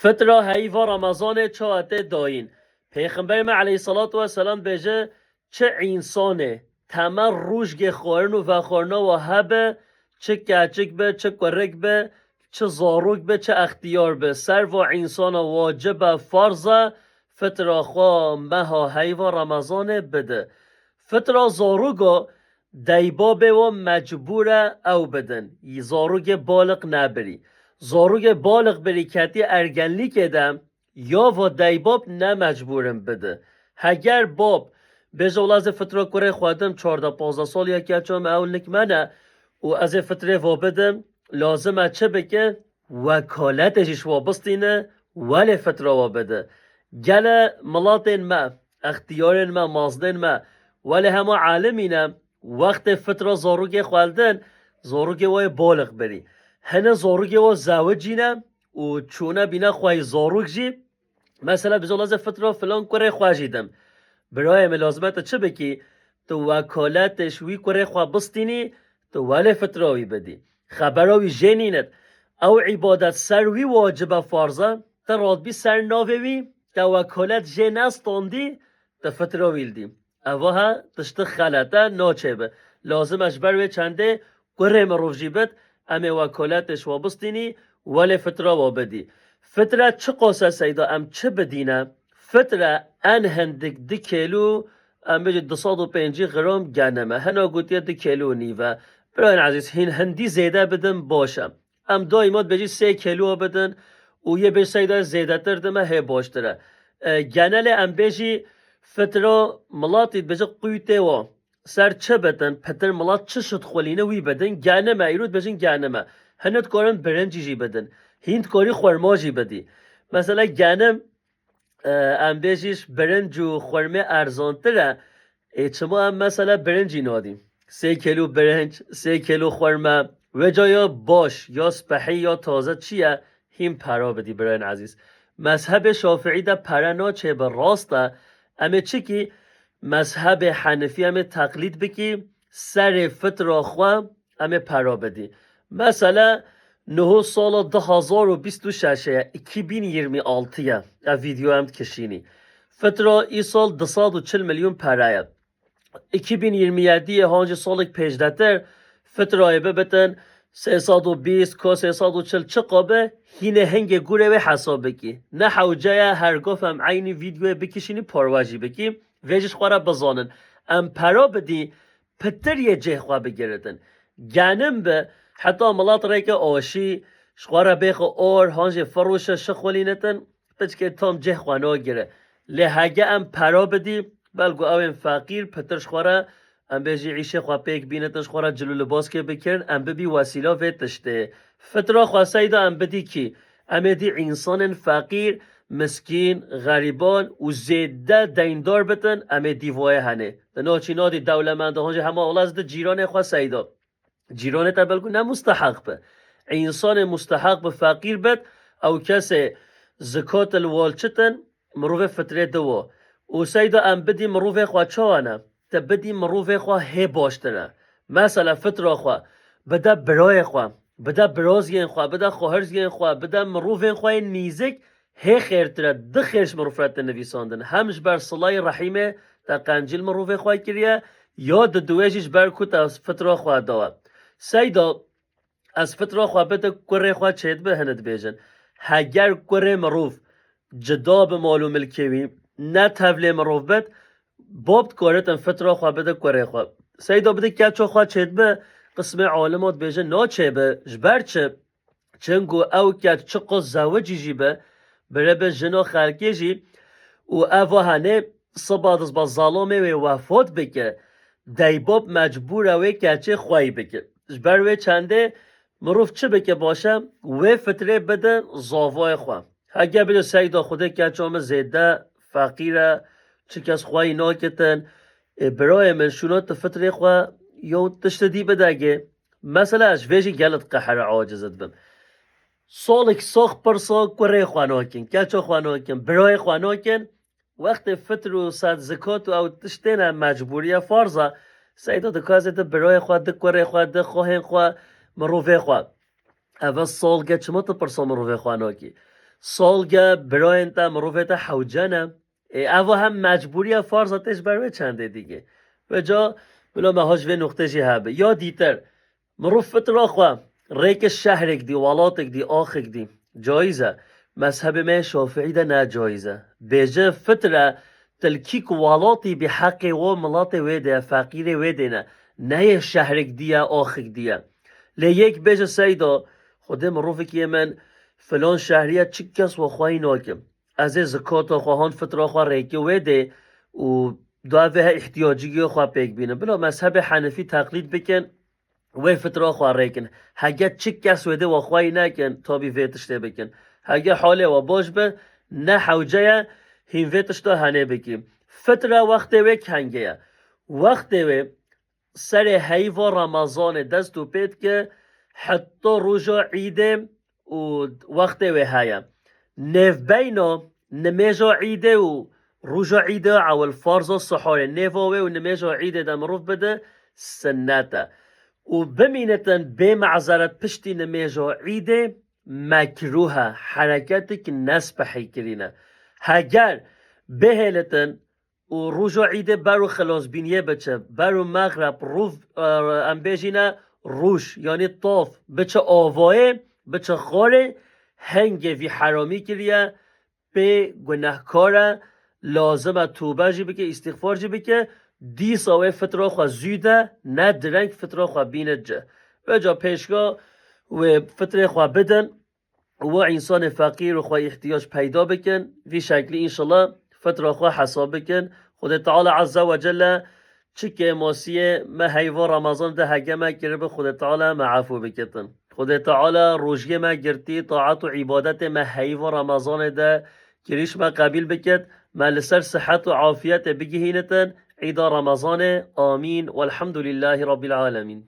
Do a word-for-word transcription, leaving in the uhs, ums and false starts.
Fitra heyva Remezanê çawa tê dayîn? Pêxemberê me eleyhîsselatu wesselam dibêje, çi însanê temel rojgê xwarin û vexwarina wa hebe, çi keçik be, çi kurik be, çi zarok be, çi extiyar be, ser va însana wacib e, farz e, fitra xwe meha heyva Remezanê bide. Fitra zaroka deybabê wa mecbûr e ew bidin. Zarokê baliq nebirî. Zarokê baliq birî ketî ergenlîkê de, ya va deybab ne mecbûr in bide. Heger bab bêje, wela ez ê fitra kurê xwe dim, çardeh pazdeh sal ya keça me ew nik me ne û ez ê fitrê va bidim, lazim e çi bike? Wekaletê jî ji wa bistîne, welê fitra wa bide. Gele milatên me, extiyarên me, mazdên me, welê hema alimî ne, wextê fitra zarokê xwe didin, zarokê wa yê baliq birî. Hene zarokê wa zewicî ne û çûne bîne xweyî zarok jî, mesela, bêje, wela ez ê fitra filan kurê xwe jî dim. Birayê min, lazim e tu çi bikî? Tu wekaletê ji wî kurê xwe bistînî, tu welê fitra wî bidî. Xebera wî jê nînit. Ew îbadet ser wî wacib e, farz e, te radibî ser navê wî, te wekalet jê nestandî, te fitra wî lidî. Eva he tiştî xelet e, naçêbe. Lazim e ji ber wê çendê kurê mirov jî bit, em ê wekaletê ji wa bistînî, welê fitra wa bidî. Fitre çiqas e seyda, em çi bidîne? Fitre en hindik du kêlû, em bêjin du sed û pêncî gram genim e. Hina gotiye du kêlû û nîv e. Birayên ezîz, hîn hindî zêde bidin baş e. Em daîma dibêjî sê kêlû bidin û yê bêj seyda zêdetir dime hê baştir e. E, genelê em bêjî fitra milatî dibêje qûtê wa ser çi bidin, pitir milat çi şit xwelîne wî bidin, genim e, îro dibêjin genim e. Hine dikarin birincî jî bidin. Hîn dikarî xurma jî bidî. Mesela genim, e, em bêjî ji birinc û xurmê erzantir e. Ê çima em mesela birincî nadîn? Sê kêlû birinc, sê kêlû xurme, wê ca ya baş, ya spehî, ya taze çi ye, hîn pera bidî birayên ezîz. Mezhebê Şafiî de pere naçêbe, rast e. Em ê çikî mezhebê Henifî em ê teqlîd bikî, serê fitra xwe em ê pera bidî. Mesela, niho sala du hazar û bîst û şeş e, iki bin yirmi altı ye, ev vîdeo em dikişînî. Fitra îsal du sed û çil milyon pere ye. Iki bin yirmi yedi ye, hancî salek pêşdetir, fitrayê bibitin sê sed û bîst, ka sê sed û çil çiqa be, hînê hingê gurê wê hesab bikî. Ne hewce ye her gaf em eynî vîdeoyê bikişînî parve jî bikî. Vê jî ji xwe re bizanin. Em pera bidî, pitir yê cihê xwe bigiritin. Genim bi, heta milat rêke aşî, ji xwe re bêxe or, han jî firoşe şixwelînitin, piçkê tam cih xwe nagire. Lê hege em pera bidî, belku ew ên feqîr pitir ji xwe re, em bêjî îşê xwe pêk bînitin, ji xwe re cil û libaskê bikirin, em bibî wesîla vê tiştê. Fitra xwe seyda em bidî kî? Em ê dî însanên feqîr, miskîn, xerîban û zêde deyndar bitin, em ê dî voye henê. Di naçî nadî dewlemend, han jî hema wela ez di cîranê xwe seyda. Cîranê te belku ne musteheq be. Însanê musteheq bi feqîr bet, ew kesê zikat li wal çitin, mirovê fitrê diwa. Û seyda em bidî mirovê xwe çawa ne? Te bidî mirovê xwe hê baştir e. Mesela fitra xwe, bide birayê xwe, bide birazgên xwe, bide xwahirzgên xwe, bide mirovên xwe yên nîzik, hê xêrtir e, di xêr ji mirov re te nivîsandin. Hem ji ber silayê rehîmê te qencî li mirovê xwe kiriye, ya di duwê jî ji ber ku te fitra xwe dawe. Seyda, ez fitra xwe bide kurê xwe çêdibe, hine dibêjin. Heger kurê mirov cida bi mal û milkê wî, ne tevlê mirov bit, bab dikaritin fitra xwe bide kurê xwe. Seyda bide keça xwe çêdibe, qismê alima dibêjin naçêbe. Ji ber çi? Çinku ew keç çiqas zewicî jî be, bire be jina xelkê jî û eva henê siba dizba zalamê wê wefat bike, deybab mecbûr e wê keçê xweyî bike. Ji ber wê çendê mirov çi bike baş e? Wê fitrê bide zavayê xwe. Hege bide seyda xwedê keça min zêde feqîr e, çi kes xweyî nakitin. Ê birayê min, şûna tu fitrê xwe yew tiştê dî bidegê. Mesela ez ji vê jî gelek qehere aciz dibim. Salek sax pirsa kurê xwe nakin, keça xwe nakin, birayê xwe nakin. Wextê fitr û sed zikat û ew tiştê ne mecbûriye farz e. Seyda dikazê di birayê xwe, di kurê xwe, di xwehên xwe, mirovê xwe. Eve salge çima tu pirsa mirovê xwe nakî? salge birayên te, mirovê te hewce ne. Ê, eva hem mecbûriya farza tê ji ber wê çendê dîgê. Vêca bila me ha ji vê nuqtê jî hebe. Ya dîtir, mirov fitra xwe rêke şehrek dî, welatek dî, axek dî. Caiz e. Mezhebê me yê Şafiî de ne caiz e. Bêje fitra tilkî ku welatî bi heqê wo milatê wê de ye, feqîrê wê de ne. Ne yê şehrek dî ye, axek dî ye. Lê yek bêje seyda, Xwedê mirovekî yê min filan şehrî ye, çi kes we xweyî nakim. Ez ê zikata xwe han fitra xwe rêke wê dê û dua vê he îhtiyacî xwe pêk bînim. Bila mezhebê Henefî teqlîd bikin, wê fitra xwe rêkin. Hege çi kes wê dê we xweyî nekin, tabî vê tiştê bikin. Hege halê we baş be, ne hewce ye, hîn vê tişta henê bikî. Fitra wextê wê kengê ye. Wextê wê serê heyva Remezanê dest û pê dike, heta roja Îdê û wextê wê heye. Nêvbeyna nimêja Îdê û roja Îdê ewil farza sihorê, nêva wê û nimêja Îdê de mirov bide, sinnet e. Û bimînitin bê mezeret piştî nimêja Îdê, mekrûh e, hereketik nespehî kirîne. Heger bihêlitin û roja Îdê ber û xilasbîniyê biçe, ber û mexreb, rûv, e, em bêjîne rûj, yanî tav, biçe avayê, biçe xwarê, hengê vî heramî kiriye, pê gunehkar e, lazim e tûbe jî bike, îstîxfar jî bike, dîsa wê fitra xwe zû de, ne direng fitra xwe bîne ci. Vêca pêşka wê fitrê xwe bidin, û wa însanê feqîr û xwe îhtiyac peyda bikin, vî şeklî înşallah fitra xwe hesab bikin. Xwedê Teala Azze ve Celle çi kêmasiyê me heyva Remezan de hege me kiribe, Xwedê Teala me efû bikitin. Xwedê Teala rojiyê me girtî, taat û îbadetê me heyva Remezanê de kirîş me qebîl bikit, me li ser sihet û afiyetê bigihînitin Îda Remezanê. Amîn. Welhamdulîllahî Rabbil Alemîn.